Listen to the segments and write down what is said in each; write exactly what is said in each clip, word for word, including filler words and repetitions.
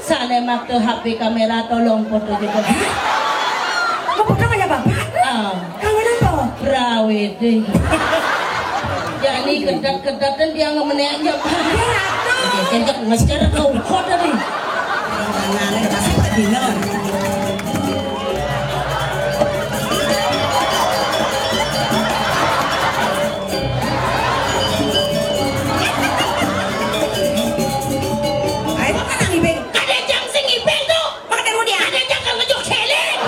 Sane makta H P kamera, tolong foto juga. Mau foto kaya bapak? Ah. Kangen apa? Brawede. Jani kedat-kedat dan dia ngemenek aja. Ya, tuh. Oke, kenceng ngejar ke ukot tadi. Mana ada kasih tadi, no. Ayo, mana ngibing? Ada jang sing ngibing tuh. Makan mau dia. Ada jang ngejuk celing.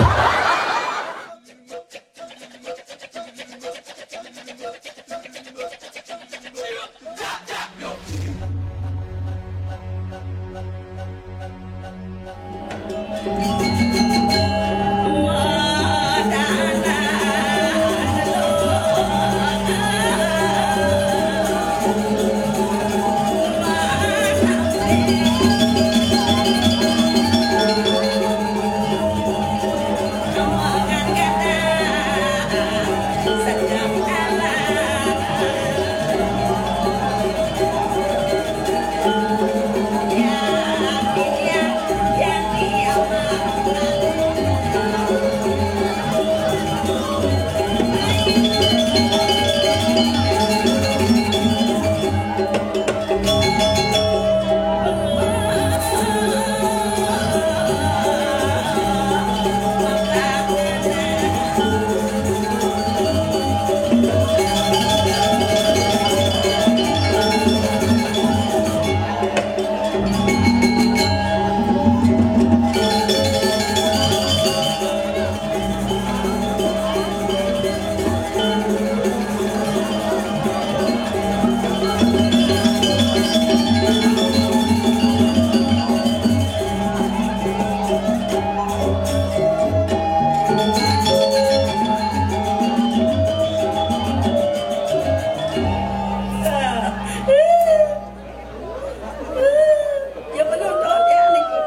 Ya, penonton ya niki.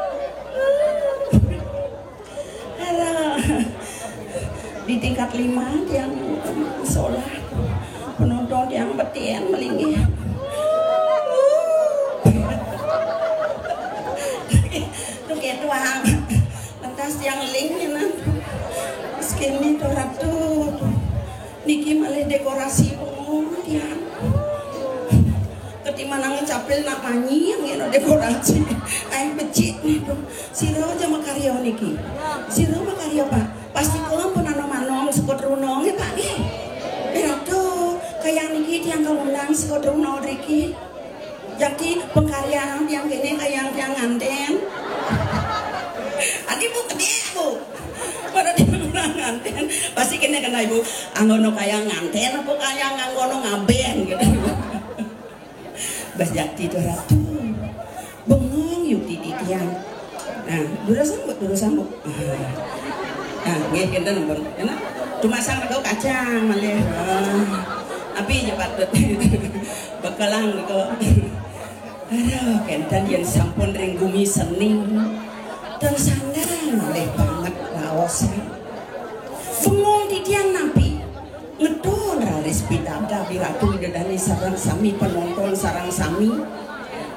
Alah. Di tingkat lima tiang sekolah, penonton tiang betian melinggih. Tuh kayak tuang. Lantas tiang ling nyenan. Segini tuh ratu. Niki malih dekorasi pengong tiang. Ketimanang capil nak manyi yang ngeno dekorasi. Ai becik nih tuh. Sira aja makarya niki. Sira makarya, Pak. Pasti kula pun anom-anom saka Truna nggih, Pak nggih. Eh, aduh, kayang niki tiang kaundang saka Truna mriki. Jati pengkaryan tiang kene kayang tiang nganten. Adi Bu, gede Bu. Pada tiang nganten. Pasti kene kena Ibu. Anggono kayang nganten apa kayang anggono ngaben gitu. Bas jati tuh ratu. Bengong yuk titian. Nah, durus sambut, durus sambut. Nah, nggih kinten pun. Enak. Cuma sang rego kacang malih. Ah. Tapi ya patut. Bekelang rego. Aduh, kenten yen sampun ring gumi seni. Dan sandang malih banget raos. Bengong titian napi? Ngetun raris pidabdab Ratu Ida Dane sareng sami penonton sareng sami.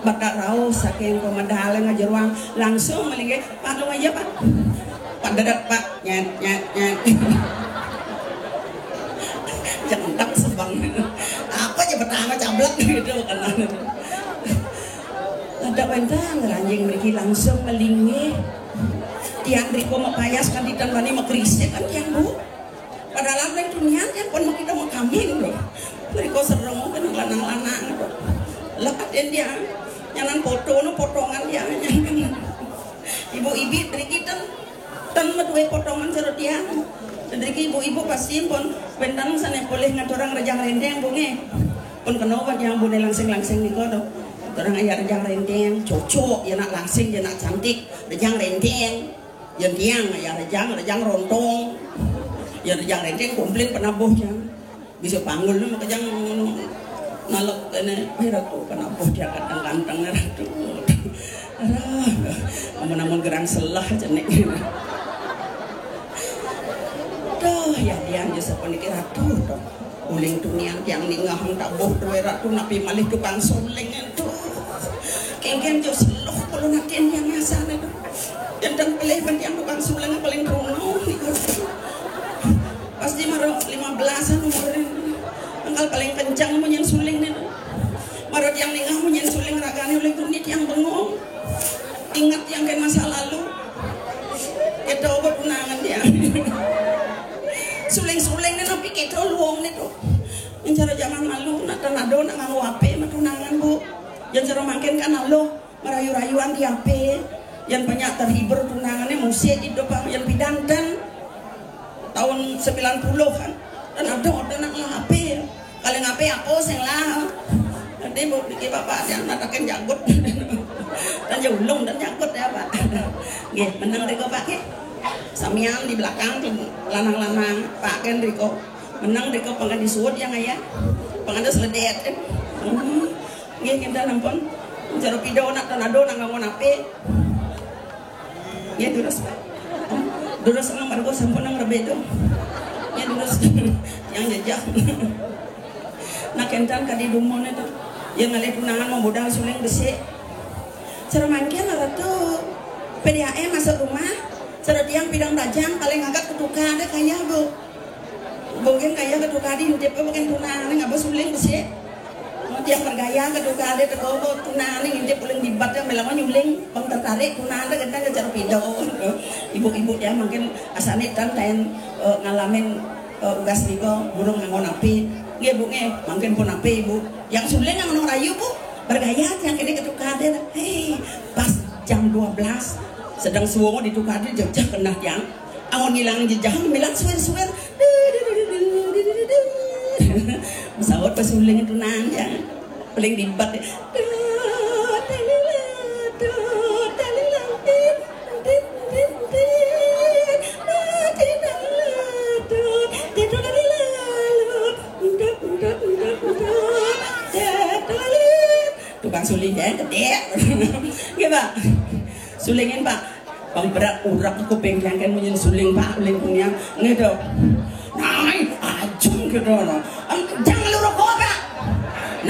Bakal rauh saking pemedal ngajeruang langsung melinggih. Pak, lu aja, Pak. Pak, dedek, Pak. Nyet, nyet, nyet. Jentak sebang. Apa aja pertama cablak gitu, kan. Ada wentang ranjing mriki langsung melinggih. Tiang mriko mapayas kan ditan wani makrisik kan tiang, Bu. Padahal ning dunian tiang pun makita makamin lho. Mriko serem kan lanang-lanang. Lah kaden tiang nyanan foto no potongan tiang. Ibu-ibu mriki ten, ten metuwe potongan sero tiang. Mriki ibu-ibu pasti pun wenten sane polih ngaturang rejang rendeng, Bu nggih. Pun kena kan tiang bune langsing-langsing nika to. Ngaturang ayah rejang rendeng, cocok ya nak langsing ya nak cantik, rejang rendeng. Yen tiang ya rejang, rejang rontong. Ya rejang rengkeng komplain penabuh jang. Bisa panggul lu makejang ngono. Nalek kene, "Eh, Ratu, penabuh dia kadang ganteng, Ratu." Aduh, amun-amun gerang selah cenik. Duh, ya tiang ya sapuniki Ratu to. Uling tunian tiang ningah tabuh duwe Ratu napi malih tukang suling, aduh. Kengken jo seluh kula natin yang ngasane to. Inget yang kén masa lalu. Kéto ba tunangan tiang. Suling-suling né napi kéto luung né to. Yén cara jaman malu, nak tan ada nak nganggo H P matunangan, Bu. Yén cara mangkin kan aluh, marayu-rayuan di H P. Yén banyak terhibur tunangané musik itu, Pak. Yén pidan ten tahun sembilan puluhan. Tan ada, ada nak nganggo H P. Kalau H P apa sing lah? Nanti Bu niki bapak yang matakan jagut. Dan jaulung dan jagut ya, Pak. Nggih, meneng riko, Pak, nggih. Samian di belakang tuh lanang-lanang, Pak, kan riko. Meneng riko, pangkat disuut yang ayah. Pangkat seledet, kan. Hmm. Nggih, kita nampun. Cara pido nak tan ada nak nganggo H P. Ya, durus, Pak. Durus nang margo sampun nang rebé to. Ya, durus. Yang jejak. Nah, kénten kadi dumun to. Yang ngalih tunangan modal suling besik. Cara mangkin Ratu P D A M masuk rumah. Cara tiang pidan tajang paling angkat ketuka ada kaya, Bu. Mungkin kaya ketuka di intip, mungkin tunangan ngaba suling besik. Tiang bergaya ketuka ada teko, tunangan ngintip uling dibat yang melama nyuling, pang tertarik tunangan kénten cara pido. Ibu-ibu ya mungkin asané tan taén, eh, ngalamin, eh, ugas nika burung nganggo H P. Nggih, Bu, nggih, mangkin pun H P, Ibu. Yang suling nganggo rayu, Bu. Bergaya tiang kéné ketuka ada. Hei, pas jam dua belas, sedang suwung di tukadé jejak kenah tiang. Amun ngilang jejak, milang suwir-suwir. Saut pas suling tunangan tiang. Paling dibat. Tukang suling ya, gedé. Nggih, Pak. Sulingin, Pak. Pang berat urak kuping tiang kén munyin suling, Pak, uling kuniang. Nggih to. Nah, ajem gitu no. Em, jangan luruh kok, Pak.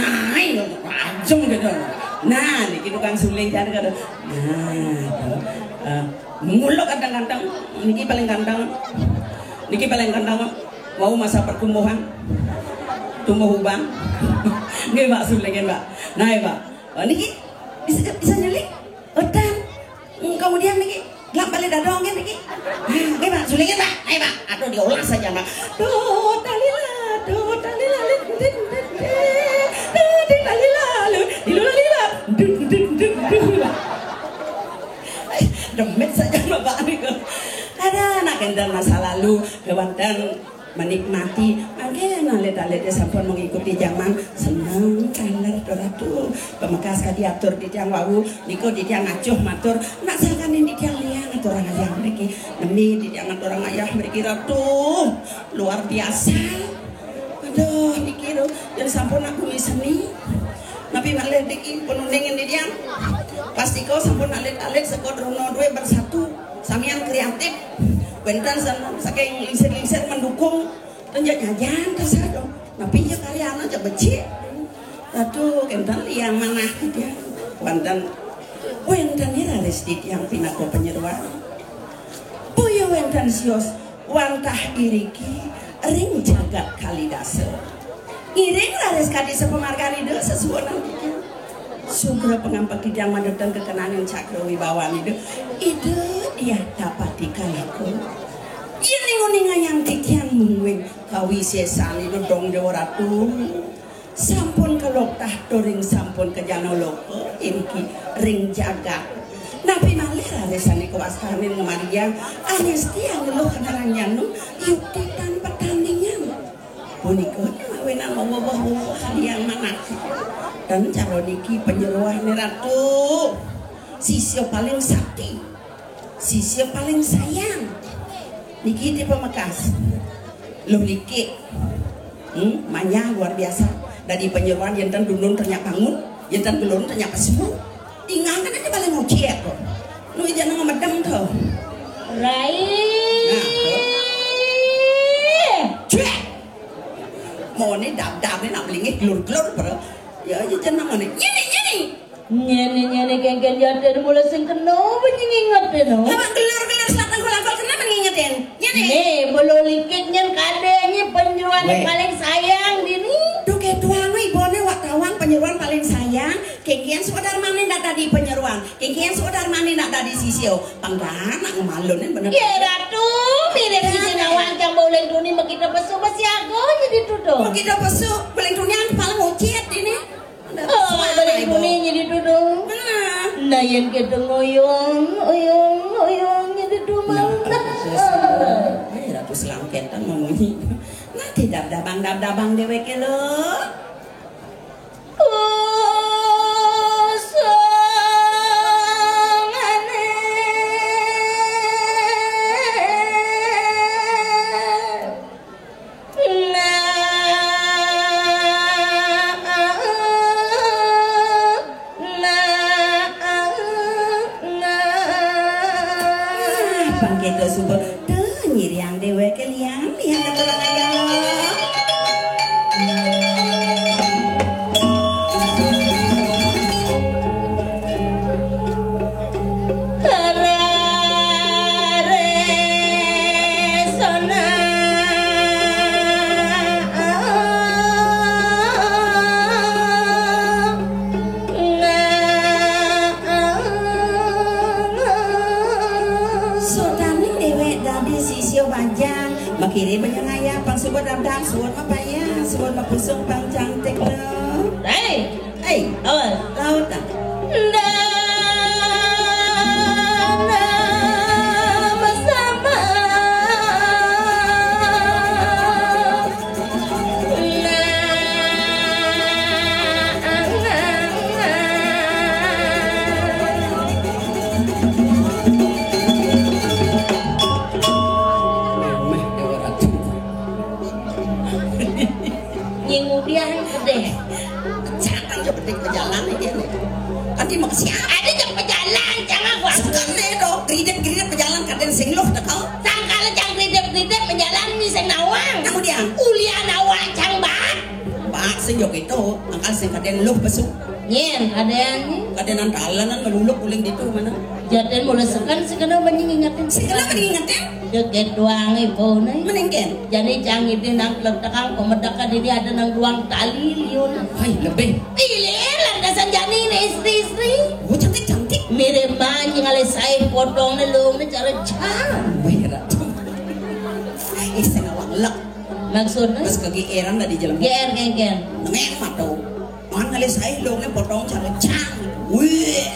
Nah, ajem gitu. Nah, niki tukang suling jan kada. Nah, to. Eh, muluk kadang-kadang niki paling ganteng. Niki paling ganteng. Mau masa pertumbuhan. Tumbuh ubang. Nggih, Pak, sulingin, Pak. Nah, ya, Pak. Oh, niki bisa, bisa nyuling? Udan. Hmm, kemudian niki, gelap balik dadong niki. Ah, nggih, Pak, sulingin, Pak. Ayo, Pak. Aduh, diolah saja, Pak. Duh, dalila, duh, dalila, lin, din, din, din. Duh, din, dalila, lu, dilu, dalila. Dun, dun, dun, dun. Demit saja, Bapak niku. Ada anak kénten masa lalu, kéwanten menikmati. Mangkin alit-alité sampun mengikuti zaman, seneng taler to Ratu. Pamekas kadi atur titiang wau, niku titiang acuh matur, nak sangkaning titiang liang aturang ayah mriki. Nemi titiang aturang ayah mriki Ratu. Luar biasa. Aduh, niki lho, yén sampun nak bumi seni. Napi malih niki penunding titiang. Pastika sampun alit-alit saka Drona Dwi Bersatu. Samian kreatif. Wénten san-, saking lingsir-lingsir mendukung. Ten ja nyajan kasar dong. Napi ya karyana ja becik. Ratu kénten liang manah titiang. Wénten, wénten ya raris titiang pinaka panyeroan. Boya wénten sios wantah iriki ring jagat Kalidasa. Ngiring raris kadi sapamargan Ida sesuunan titiang. Sugra pangampek titiang madutang kekenangan cakra wibawan Ida. Ida Diah Dapati Kalako. Yén ninguningayang titiang mungguing kawisésan Ida Dong Déwa Ratu. Sampun kaloktah turing sampun kajana loka iriki ring jagat. Napi malih raris sané kawastanin ngamargiang anesti angeluh narang nyanu yukti tan patandingan. Punika mawinan maweweh-weweh liang manah. Tan cara niki panyeroané Ratu. Sisya paling sakti. Sisya paling sayang. Niki tipe mekas. Luh likik. Hmm, manyah luar biasa. Dadi panyeroan yén ten dundun renyak bangun, yén ten gelun renyak pesu. Tinggal kan ada paling ngocek kok. Nu ijana ngemedem to. Rai. Nah, to. Cuek. Mone dab-dab ni nak belingih gelur-gelur, bro. Ya, ijana mone. Nyini, nyini. Nyene-nyene kengken jaten mula sing kena apa nying ingetin, oh? Abang gelor-gelor selatan kulakol kena apa ngingetin? Nyene. Nih, belo likit nyen kadenya penyeruan Weh. Paling sayang dini. Duh, ketuang ibone wak tawang penyeruan paling sayang. Kéngkén suwé darmané nak dadi panyeroan. Kéngkén suwé darmané nak dadi sisya. Pang anak ngemalunin bener. Ya, Ratu, mirip sisi nawang cang bauling tuni makita pesu besiaga jadi tuduh. Makita pesu, bauling tunian paling ucit ini. Oh, bauling tuni jadi tuduh. Nah. Nah, yén kita ngoyong, oyong, oyong jadi tuduh. Nah, malah. Ratu Selangkétan ngomongin. Nah, tidak dabang-dabang déwéké lho. Bangkit suba. Tuh, nyiriang déwéké liang, liang keturunan. Sodané déwék dadi sisya bajang, makiré bajang ayah, pang suba dadang, suwun mapayah, suwun mapusung, pang cantik lho. Hei, hei, awas, laut dah. Dana bersama. Nying udian gedé. Jangan ya bedik bejalan iki nih. Kan dia mau siapa? Ada yang bejalan, jangan gua. Sekali dong, gridip-gridip bejalan kadén sing luh teko. Sangkal jang gridip-gridip bejalan mi sing nawang. Kamu dia? Ulian awak jang bat. Pak sing yo gitu, angkal sing kadén luh pesu. Nyén, kadén. Kadénan dalanan ngeluluk uling ditu mana? Jadén mulai sekan sing kena banyak ngingetin. Sing kena banyak ngingetin? Joget doang ibu nih. Mending kén. Jani cang ini nang letakang pemedakan ini ada nang doang tali liun. Hai, lebih. Ilir lantasan jani ini istri-istri. Oh, cantik-cantik. Mirip manjing alih saé potong nih lu, nih cara cang. Wih, ratu. Ih, sing awang lek. Maksudnya? Terus kegiiran tadi jelema. G R kéngkén. Nengék mah tuh. Man ngalih saé lho, né potong cara cang. Wih.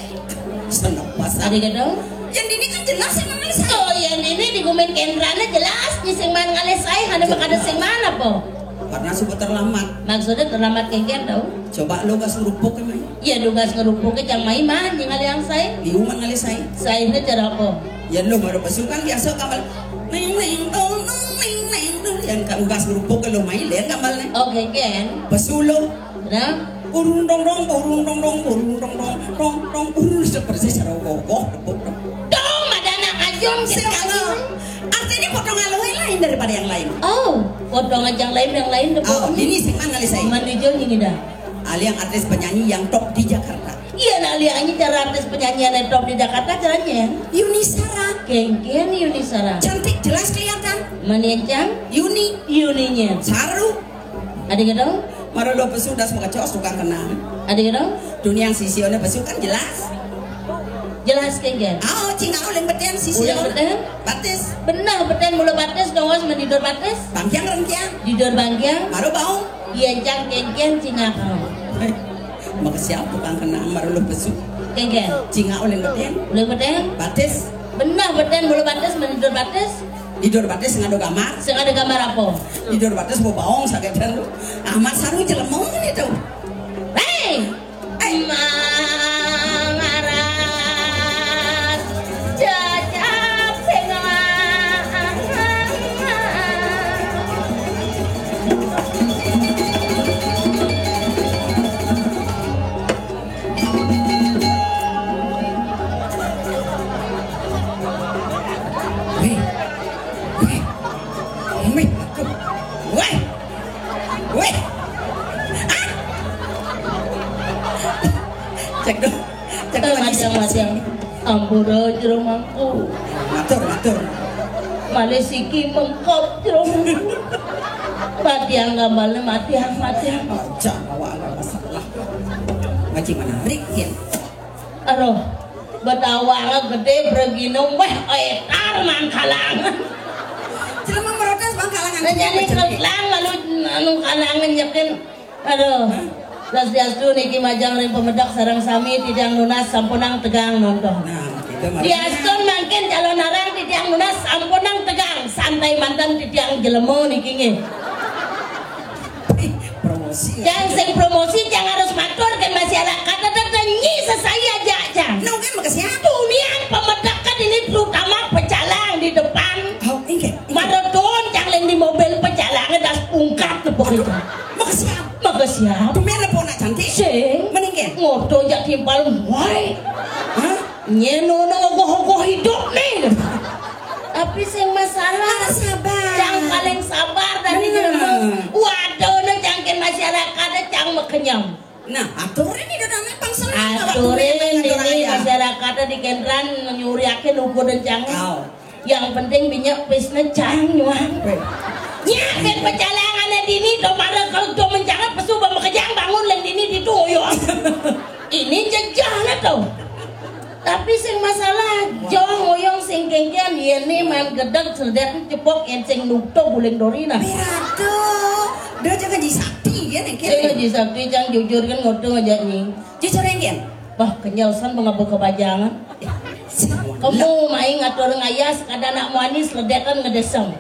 Seneng pas. Ada gitu? Yang ini kan jelas emang ngalih saé. Oh, yang ini di gumin kendrana jelas, di sing man ngalih saé, ada bakal ada sing mana po? Karena suka terlambat. Maksudnya terlambat kéngkén tau? Coba lo gas ngerupuk emang. Iya, dugas ngerupuknya jang mai man, yang ngalih yang saé. Bingung man ngalih saé. Saénya cara apa? Ya lo baru pesu kan biasa kamal. Neng neng tong neng neng neng. Yang kan gas ngerupuk lo mai, lihat kamal nih. Oké, kén. Pesu lo. Nah. Urung dong dong, urung dong dong, urung dong dong, dong dong, urung seperti sarau kokoh, tepuk dong. Dong, ada anak ajung, sing gitu. Artinya potongan lo lain daripada yang lain. Oh, potongan yang lain, yang lain dong. Oh, ini sing man ngalih saé. Man dijauh ini dah. Alih yang artis penyanyi yang top di Jakarta. Iya, nah, alih ini cara artis penyanyi yang top di Jakarta, caranya. Yuni Sara. Kéngkén Yuni Sara. Cantik, jelas kelihatan. Mana yang cang? Yuni. Yuninya. Saru. Ada gitu? Mara lo pesu das makacos tukang kenang. Ada gitu? Dunia yang sisi ona pesu kan jelas. Jelas kéngkén. Oh, cingak uling beten sisi. Uling beten? Batis. Benar beten mula batis, dongos mendidur batis. Bangkiang rengkiang. Didur bangkiang. Mara baung. Iya cang kéngkén cingak. Makasih apa tukang kenang mara lo pesu. Kéngkén. Cingak uling beten. Uling beten? Batis. Benar beten mula batis mendidur batis. Tidur batis sing ada gambar. Sing ada gambar apa? Tidur batis mau baong sagedan lu. Amat saru jelema itu. Hei! Eh, mangaras jajak sing Wih. Wih. Wih. Wih. Wih. Ah. Cek dong. Cek dong. Matiang, matiang. Ampura, jero mangku. Matur, matur. Malih siki mengkop, jero mangku. Matiang gambalnya, matiang, matiang. Aja, awak agak masalah. Ngaji Gimana? Rik, ya. Aduh, betawa gedé bregina, wéh, étar mangkalangan. Jelema merotes mangkalangan. Nah, jadi kelang lalu anu kalangan nyekin. Aduh. Swastiastu niki majeng ring pamedek sareng sami, titiang nunas sampunang tegang nonton. Nah, gitu, Mas. Diastun mangkin calonarang, titiang nunas sampunang tegang. Santai manten titiang jelema niki nggih. Ih, promosi. Cang sing promosi, cang harus matur kan masyarakat, tetep nyi sesai aja, cang. Nang kan makasih apa? Tumian pamedek ini terutama pecalang di depan. Oh, inggih. Maraton cang len di mobil pecalangnya das pungkat nepuk itu. Makasih apa? Makasih apa? Tumian nepuk nak cantik? Sing. Meninggal. Ngodo jak timpal, woi. Hah? Nyén ono ogoh-ogoh hidup nih. Tapi sing masalah, harus sabar. Cang paling sabar dari Bener. Jelema. Waduh, no cangkin masyarakat, cang makenyem. Nah, aturin ini udah pang seneng. Aturin ini masyarakat di Kendran nyuriakin ukur dan cang. Oh. Yang penting minyak pisne cang nyuang. Weh. Nyak kan pecalangannya dini, do mara kalau do mencang pesu ba makejang bangun leng dini ditu, yo. Ini jejahnya tuh. Tapi sing masalah, jong ngoyong sing kéngkén, yéné man gedeg sedet cepok yén sing nukto guling dorina. Miratu, do jangan jisakti ya nengke. Sing jisakti cang jujur kan ngodo ngajak nyi. Jujur nengke. Wah, kenyel san mengapa kebajangan. Kamu main ngatur ngayas kada nak muani seledetan ngedesem.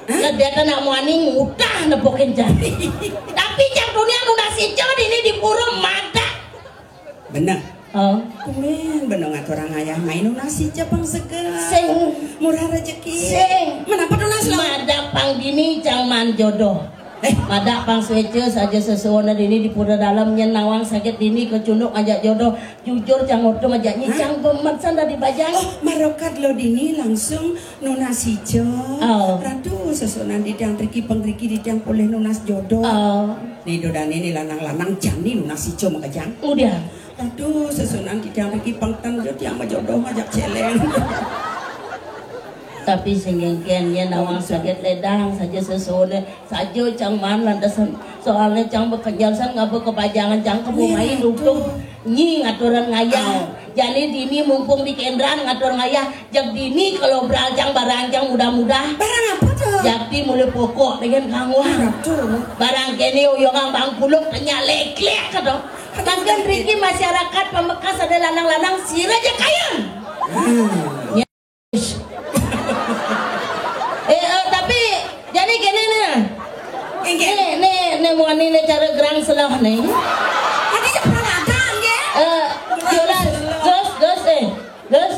Seledetan nak muani ngutah nepukin jari. Tapi cang dunia nunas ijo dini di pura mata. Bener. Oh. Kumin bener ngaturang ayah main nunas ijo pang seger. Sing. Murah rezeki. Sing. Menapa nunas lo? Madak pang dini cang man jodoh. Eh. Madak pang sueca saja sesuana dini di pura dalam nyen nawang sakit dini kecunduk ajak jodoh. Jujur cang ngodo ajak nyi cang bemet san dari bajang. Oh, marokat lo dini langsung nunas ijo. Oh. Ratu sesuanan di tiang triki pengriki di tiang polih nunas jodoh. Oh. Nih dodane nih lanang-lanang jani nunas ijo makejang. Udah. Aduh, sesunan di tiang iki pengten yo tiang majodoh ngajak celeng. Tapi sing ngengken ya nawang sakit ledang saja sesone saja cang man lantasan soalnya cang bekerja san ngapa kepajangan cang kebumai duduk nyi ngaturan ngayah. Jadi dini mumpung di kendran ngatur ngayah. Jak dini kalau berajang barang cang mudah-mudah. Barang apa tuh? Jakti mulai pokok dengan kangwang. Barang kene uyongang bang kuluk tanya leklek kata. Bahkan riki masyarakat Pamekas ada lanang-lanang sira ja kayun. Hmm. Ya. Eh, eh, tapi jadi gini nih. Nih, nih, nih muani nih cara gerang selah nih. Tadi pernah ada nggih. Eh, jelas, gus, gus, eh, gus,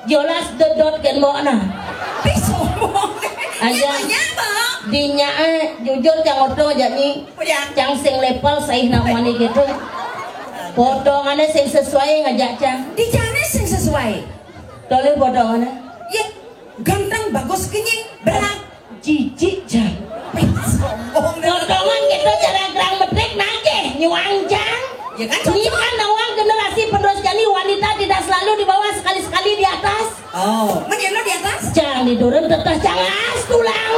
jelas dedot gen mbok nah. Pi sombong. Aja. Nyapa, nyapa? Dinya, eh, jujur cang otong aja nih. Oh, ya. Cang sing level saih nak muani gitu. Potongannya sing sesuai ngajak cang. Di cangnya sing sesuai. Toleh potongannya. Ye, ganteng, bagus, kenying, berat. Jijik cang. Pi sombong. Potongan gitu cara gerang medrik nangkeh nyuang cang. Ya kan cocok. Ini kan nawang generasi penerus jani wanita tidak selalu di bawah, sekali-sekali di atas. Oh, menyen lo di atas? Cang di turun tetas cang as tulang.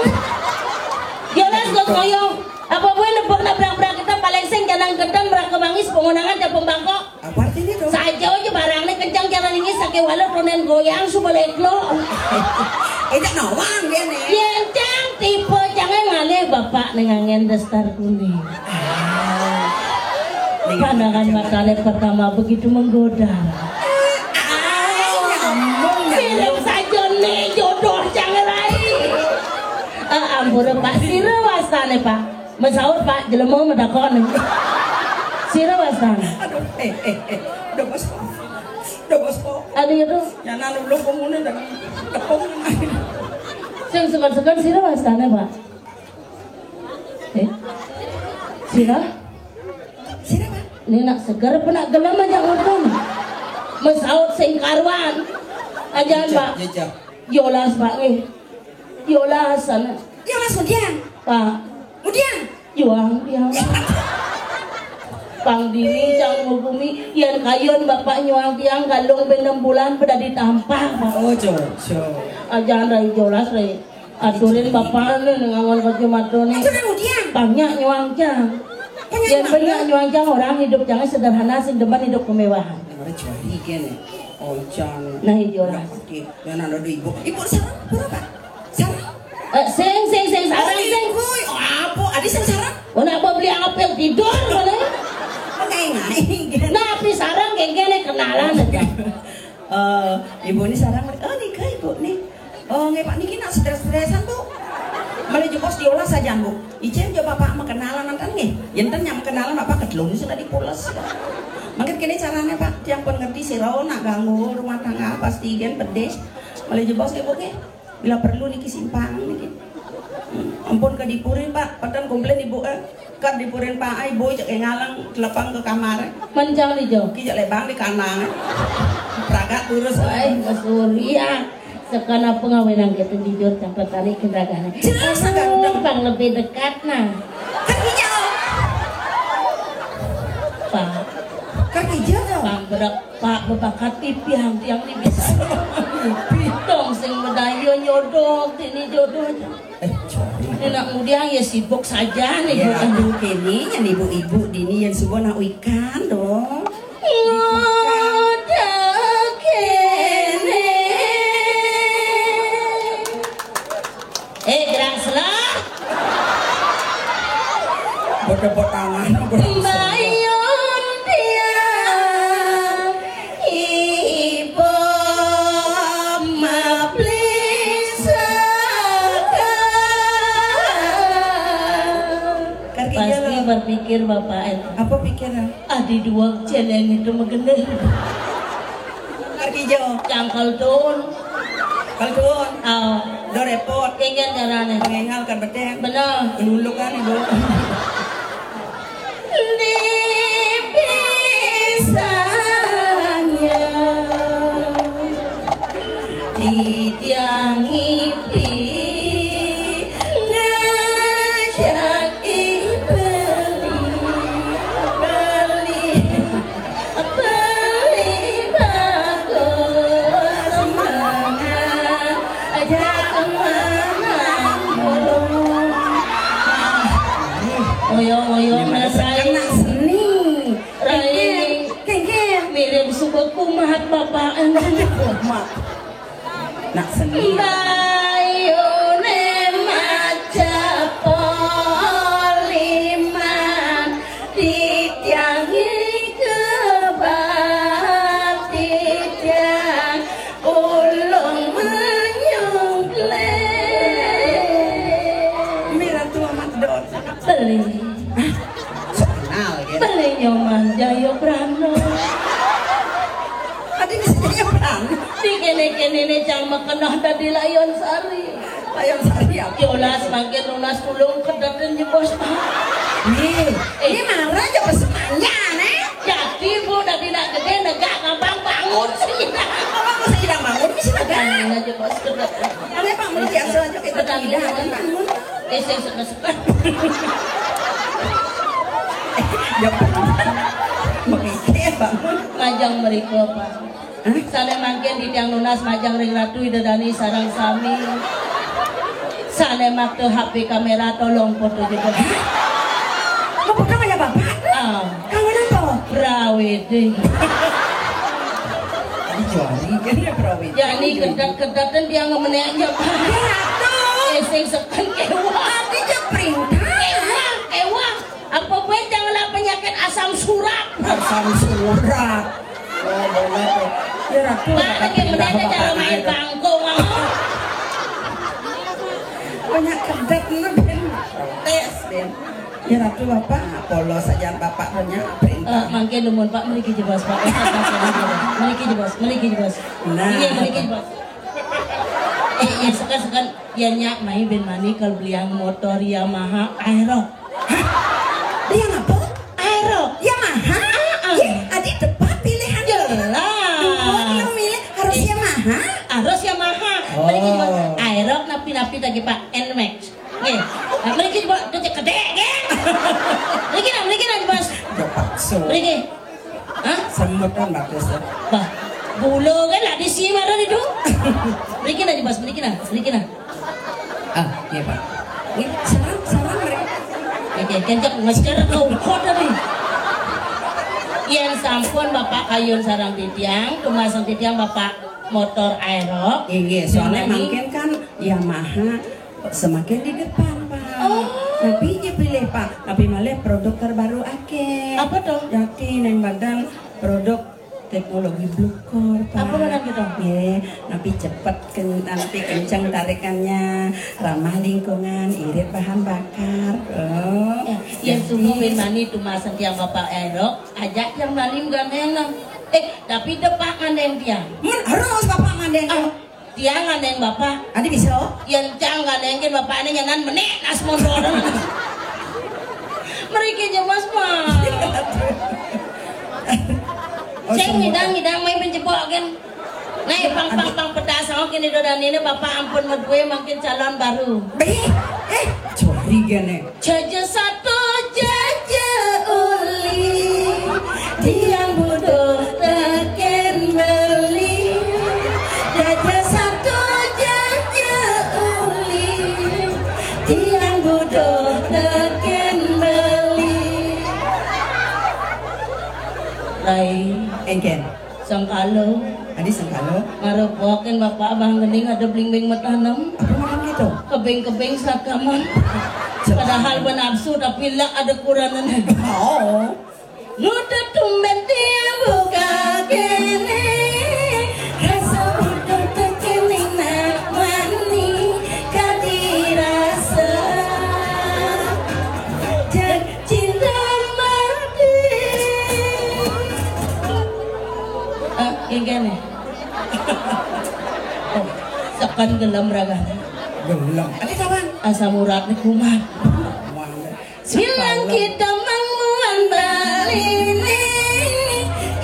Jelas got ngoyong. Apa buah nepuk nabrak-brak kita paling sing janang gedang berak kemangis pengunangan dan pembangkok. Apa artinya tuh? Saja aja barang nih kencang jalan ini sakit walau ronen goyang suba leklo. Itu nawang dia nih. Yang cang tipe jangan ngalih bapak nengangen dasar kuning. Ah. Pandangan matane pertama begitu menggoda. Ah, nyambung, nyambung. Film saja nih jodoh jangan lain. Ah, ampura Pak, sira wastane Pak. Mesaut Pak, jelema medakon. Sira wastane. Aduh, eh, eh, eh. Udah bos kok. Udah bos kok. Anu itu. Nyana lu pemune dan tepung. Sing sukan-sukan sira wastane Pak. Eh. Sira? Sira, Pak? Ini nak seger apa nak gelem aja ngomong. Mesaut sing karuan. Ajaan, Pak. Jejak. Yolas, Pak, eh. Yolas sana. Yolas udian. Pak. Udian. Juang tiang. Pang dini cang ngubungi, yan kayun bapak nyuang tiang galung ben enam bulan pada ditampar, Pak. Oh, cocok. Ajaan rai jolas rai. Aturin bapak ni ngangon kacamata ni. Aturin udian. Banyak nyuang cang. Yén bener nyuang jang orang hidup jangan sederhana, sing demen hidup kemewahan. Ora juari kene. Ojan. Nah, iya, ora. Oke, ya nang ada ibu. Ibu sarang pura, Pak? Sarang? Eh, sing, sing, sing, sarang, sing. Kuwi, oh, apa? Adi sing sarang? Oh, nak apa beli apel tidur, mana? Ngai-ngai. Nah, api sarang kayak gini kenalan aja. Eh, ibu ini sarang, oh, nika ibu nih. Oh, nggih, Pak, niki nak stres-stresan, Bu. Malih jebos diolah saja, Bu. Ijin coba Pak mau kenalan nonton nggih. Yen ten nyam kenalan Bapak kedlung sudah dipules. Mangkin kene carane, Pak, tiang pun ngerti sira nak ganggu rumah tangga pasti gen pedis. Malih jebos nggih, Bu, nggih. Bila perlu niki simpang niki. Hmm, ampun ke dipurin, Pak, peten komplain Ibu, eh. Kan dipurin Pak, ai, Ibu cek ngalang telepang ke kamar. Mencang di jauh. Ki cek lebang di kanang. Pragat lurus. Wah, Mas Surya. Sekana pengawenan kita jujur sampai tadi kendagane. Jelas agak udah. Bang lebih dekat nah. Kan hijau. Pak. Kan hijau dong. Bang berak Pak bebakat tipiang tiang ni bisa. Pitong sing medaya nyodok ini jodohnya. Eh, sorry. Ini nak mudiang ya sibuk saja nih. Ya, aduh, kene yang ibu-ibu dini yang subuh nak ikan dong. Udah kene. Eh, gerak selah. Bertepuk tangan, gerak selah. Bayun dia ibu mabli saka. Pasti berpikir bapak itu. Apa pikiran? Adi dua celeng itu megener. Karkijo. Cangkal tun. Kaltun. Oh. Do repot. Kengen carane. Pengengal kan beteng. Bener. Luluk kan ibu. Di pisangnya. Di tiang ipi. Ngajak i beli. Beli bagus semangat aja kemana. Oyo, oyo, ini mas, kena seni. Rai. Kengkeng. Mirip suka kumat bapak. Kumat. Nak seni. Bayune maca poliman, titiangi kebak, titiang ulung menyungkle. Miratu amat dot. Beli. Sok kenal, ya. Beli nyoman Jayaprana. Adi bisa Jayaprana. Di kene-kene ne jang makenah dadi Layon Sari. Layon Sari apa? Yolas mangkin nunas tulung kedaten jebos. Nih, eh. Ini marah aja pesemannya, nih. Jadi, Bu, dadi nak gede negak gampang bangun sih. Apa mesti tidak bangun, bisa negak? Bangun aja, Bos, kedaten. Ada Pak, mau biasa aja kita tidak bangun. Eh, saya suka-suka. Ya, Pak. Mengikir, Pak. Majang mereka, Pak. Hah? Sane mangkin titiang nunas majang ring Ratu Ida Dani sareng sami. Sane makta H P kamera tolong foto juga. Hah? Mau foto kayak Bapak? Ah. Kangen apa? Prawede. Ini juari, kan ya prawede. Ya, ini kedat-kedat dan dia ngemenek aja, Pak. Ya, Ratu. Eh, sing seken kewah. Tadi dia perintah. Kewah, kewah. Apa gue jangan penyakit asam surat? Asam surat. Oh, benar tuh. Ya, Ratu, Pak, lagi mendadak cara main bangkong, ah. Banyak kedat lu, Ben. Tes, Ben. Ya, Ratu, Bapak, polos aja Bapak punya perintah. Eh, mangke numun, Pak, mriki jebos, Pak. Mriki jebos, mriki jebos. Nah. Iya, mriki jebos. Eh, iya, sekan-sekan. Ya, nyak, mai ben mani kal beliang motor Yamaha Aero. Hah? Dia ngapa? Aero. Yamaha? Ah, ah. Ya, adi tepat pilihan. Jelas. Dua yang milih harus Yamaha. Harus Yamaha. Oh. Mriki jebos. Aero napi-napi tadi, Pak. Nmax. Nggih. Nah, mriki jebos, kecek gedhe, nggih. Mriki nah, mriki nah, jebos. Terpaksa. Mriki. Hah? Semut kan bagus ya. Bah, bulu kan lah di sini ada itu. Mriki nah, jebos, mriki nah, mriki nah. Ah, iya, Pak. Ini sarang, sarang mereka. Oke, kenceng masker kau kota Ampun Bapak kayun sareng titiang, tumasang titiang Bapak motor Aerox. Inggih, soalnya mangkin kan Yamaha semakin di depan, Pak. Oh. Napi aja pilih, Pak. Napi malih produk terbaru akeh. Apa tuh? Yakin yang badan produk teknologi blue core, Pak. Apa ngaran gitu? Nggih, napi cepet ken-, nanti kenceng tarikannya, ramah lingkungan, irit bahan bakar. Oh. Eh, yang sungguh bin mani tumasang tiang Bapak Aerox, ajak tiang mani gandeng. Eh, tapi depak ngandeng tiang. Mun harus Bapak ngandeng. Ah, tiang ngandeng Bapak. Adi bisa? Yen tiang ngandeng kin Bapak ini nyanan menik nas motor. Mriki jemas, Pak. Oh, sing semua. Ngidang-ngidang main penjebok kan. Nah, pang pang pang pedas, oh, kini dodan ini Bapak ampun medue mangkin calon baru. Bih, eh, curiga nih. Jaja satu, jaja uli, tiang butuh teken beli. Jaja satu, jaja uli, tiang butuh teken beli. Rai. Engken. Sengkalo. Adi sengkalo. Ngarepokin Bapak Abang Gening ada bling-bling metanem. Apa makan gitu? Kebing-kebing sakaman. Padahal bernafsu tapi lak ada kuranan. Oh. Nuda tumben dia buka kene. Rasa butuh tekene nak mani kadi rasa. Cinta mati. Ah, yang kene. Oh, sekan gelem ragane. Gelem. Adi kawan. Asam uratne kumat. Bilang kita manguan baline.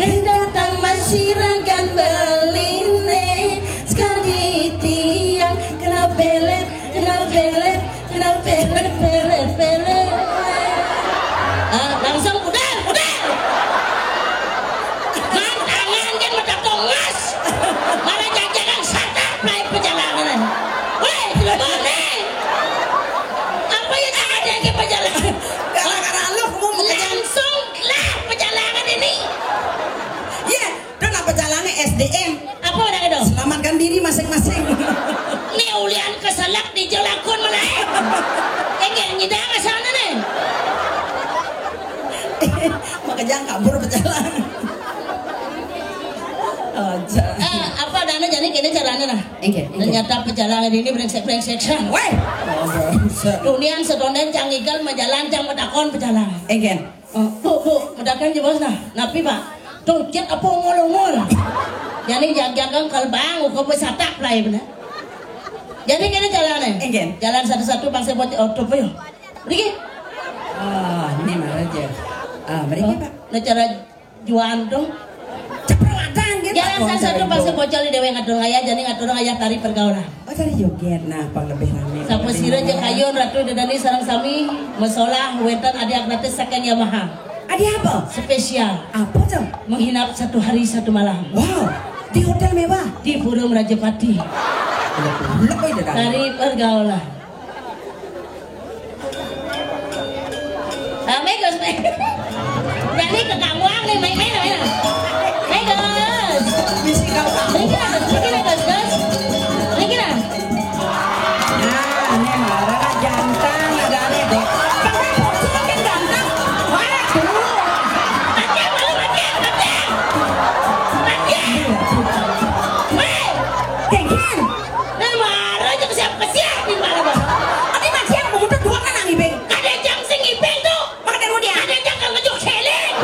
Kita tambah siragan baline. Sekali tiang kena belet, kena belet. Kenal pelet, pelet, pelet. Ah, langsung pudar, pudar. Man tangan kan mata tongas. Malah jajaran satak play perjalanan. Weh, tidak boleh. Apa yang ada di perjalanan? Gara-gara lu, kamu mau langsung lah perjalanan ini. Iya, dan apa jalannya S D M? Apa udah gitu? Selamatkan diri masing-masing. Nih ulian keselak di jelakun mulai. Enggak nyidang ke sana nih. Makanya kabur pejalan. Aja. Eh, apa adanya jadi kini caranya nah? Enggak, enggak. Ternyata pejalan ini brengsek-brengsek san. Weh. Oh, brengsek. Dunia sedonden cang igal majalan cang medakon pejalan. Enggak. Oh, Bu, Bu, medakan jebos nah. Napi, Pak? Tuh, cek apa ongol-ongol. Jadi jagang kalbang, uko pesatak lah ya bener. Jadi kene jalan eh. Enggak. Jalan satu-satu bangsa bocah oh, tuh, yuk. Riki. Ah, ini mana aja. Ah, mereka, Pak. Nah, cara juan dong. Cepat ada, enggak. Jalan satu-satu bangsa bocah di dewe ngatur ngayah, jadi ngatur ngayah tari pergaulan. Oh, cari joget. Nah, pang lebih rame. Sapa sira cek kayun Ratu Dedani sareng sami masolah wenten hadiah gratis saking Yamaha. Hadiah apa? Spesial. Apa tuh? Menghinap satu hari satu malam. Wow, di hotel mewah. Di Pura Merajapati. Udah pulang kok, Dedani. Tari pergaulan. Ah, Megos, Megos. Jadi ke kamuang nih, main, main, main. Megos. Misi kau kamu. Miki lah, Gus, Miki lah, Gus, Gus. Miki lah. Nah, ini marah lah, jantan, ada aneh deh. Pakai bocil kan ganteng. Waduh. Mati, malu, mati, mati. Mati. Weh. Dengkin. Nah, marah aja ke siapa, ke siapa, marah, Bang. Tapi masih yang memutar dua kan, Nang Ibing. Kada jang sing Ibing tuh. Makan dulu dia. Ada cakang ngejuk seling.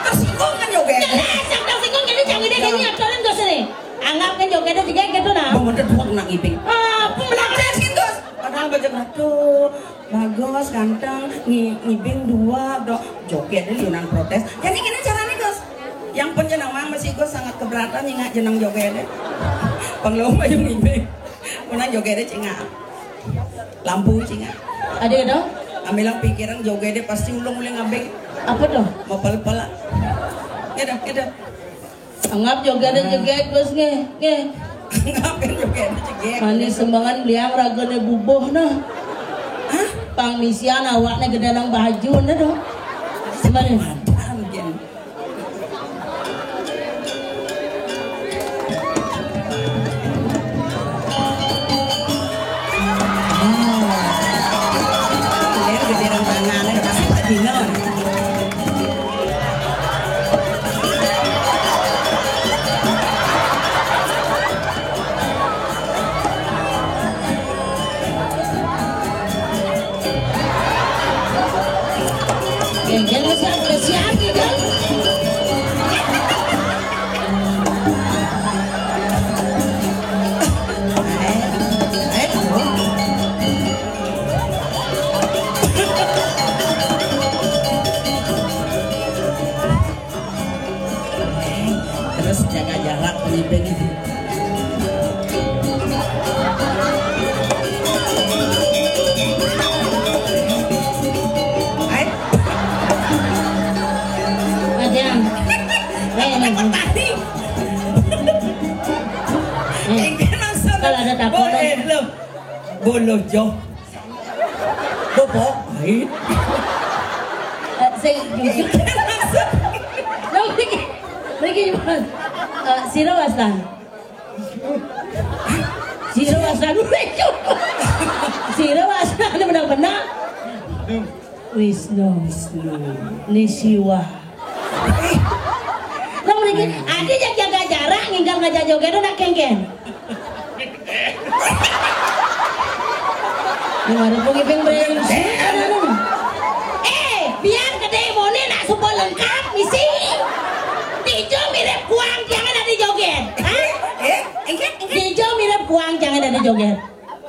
Tersinggung kan joget? Jelas yang tersinggung jadi jangan dia nyanyi aturan tuh sini. Anggap kan jogetnya juga gitu nah. Bang, ada dua kena ngibing. Ah, pemelajaran sih, Gus. Padahal bajak batu. Bagus, ganteng, ngi ngibing dua, dok. Joget dia lunan protes. Jadi gini caranya, Gus. Yang pun jenang mang masih Gus sangat keberatan ingat jenang jogetnya. Pengelomba yang ngibing. Menang jogetnya cingak. Lampu cingak. Ada dong? Ambil pikiran jogetnya pasti ulung-uling ngabing. Apa dong? Mau pel-pel. Gitu, gitu. Anggap jogetnya jegek, Gus, nge, nge. Anggap jogetnya jegek. Manis sembangan beliang ragane bubuh, nah. Hah? Pang misian awaknya gede nang baju, nah dong. Sebenarnya. Madan, Gen. Engké maksud. Kalau ada takon. Boleh, lo. Boloh joh. Bapak, lain. Eh, sing jujur. Lo mriki, mriki, Mas. Eh, sira wastan. Sira wastan. Sira wastan benar-benar. Wisnu. Wisnu. Ni Siwa. Lo mriki, adi jak jaga jarak, ngingkang ngajak joget, nak kéngkén. Ini baru pengiping brengsek. Eh, biar gedé moné nak suba lengkap, misi. Dijo mirip kuang, jangan ada joget. Hah? Eh, engké, engké. Dijo mirip kuang, jangan ada joget.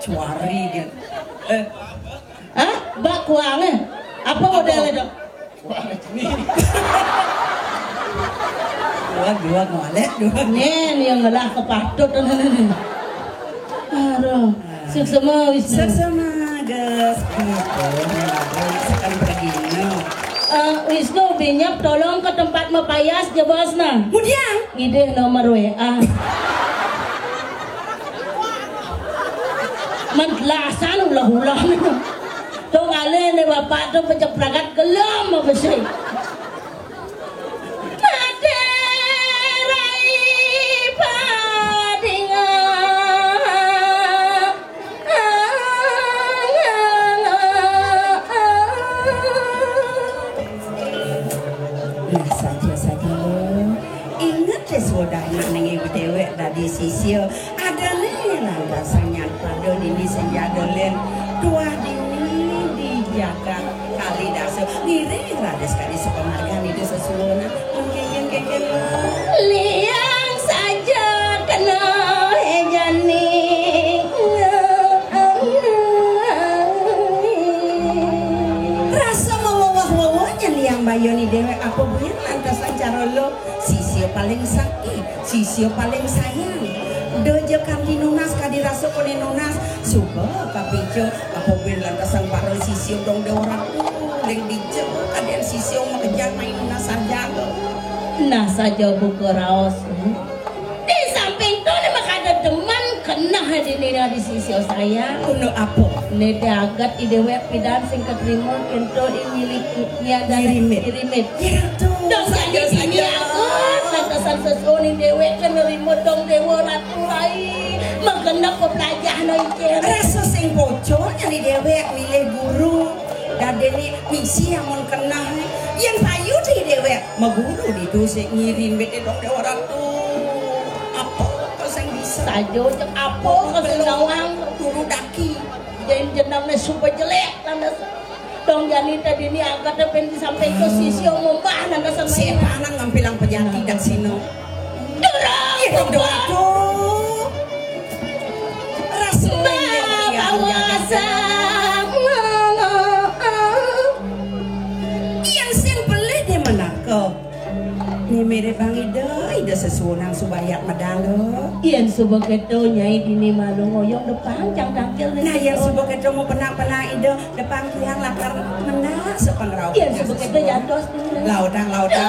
Cuari dia. Eh. Hah? Bak kuangé. Apa modélé, Dok? Dua, dua, ngalek, dua. Nén, yang ngelah kepatut. Aduh, suksma, Wisnu. Suksma, Gus. Gitu, sekarang pergi, no. Eh, Wisnu, binyep tolong ke tempat mapayas, jebosna. Mudiang? Ngidih nomor W A. Mentlasan ulah-ulah. Tuh ngalih nih bapak tuh penceplakat gelem apa sih? Ade rai padinga. Nah, saja-saja lo. Inget deh, sudah anak neng ibu dewek dadi sisya. Adané lantasan nyat pada dini senjata lén. Tuah dini di jagat kali dasa. Ngiring radas kali sepamargan itu sesuwuna. Mengkengken-kengken. Liang saja kena hejani. Rasa mewewah-wewah nyeliang bayoni dewek apa buin lantasan cara lo. Sisya paling sakti, sisya paling sayang. Dojo kanti nunas kadi rasa koné nunas. Suba kapica apa buin lantasan para sisya dong dewek ratu. Ling dija kadén sisya makejang main nunas saja. Nah saja buka raos. Di samping to né makada demen keneh dini di sisya sayang. Unduk apa? Né dagat di dewek pidan sing katrima kento ing milik Nyadana ngirimit. Ngirimit. Ya, tuh. Dong saja, jadi saja. Aku, lantasan sesuuning dewek kan nerima dong dewa ratu rai. Mengkenep pepelajahna icén. Rasa sing pocol nyari dewek milih guru. Dadéné misi amun keneh. Yén payu di dewek, maguru ditu sing ngirimit dong dewa ratu. Apa kok sing bisa? Saja cek apa kok sing nawang? Turu daki. Yén jenengné suba jelék, lantas Dong jani tadi ini angkat ben disampaikan sisya ngomah nang kesenangan. Setan ngampilang pejati dak sino. Durung. Ih, dong doaku. Rasanya yang kawasa. Yang sing pelih dia menako. Né mirip Bang Ida, Ida sesuunang subayat medal lo. Yén suba kéto Nyai dini malu ngoyong depang cang tangkil. Nah, yén suba kéto mau penak-penak Ida, depang tiang lakar mendak sepengrau. Yén suba kéto jantos dulu. Lautang, lautang.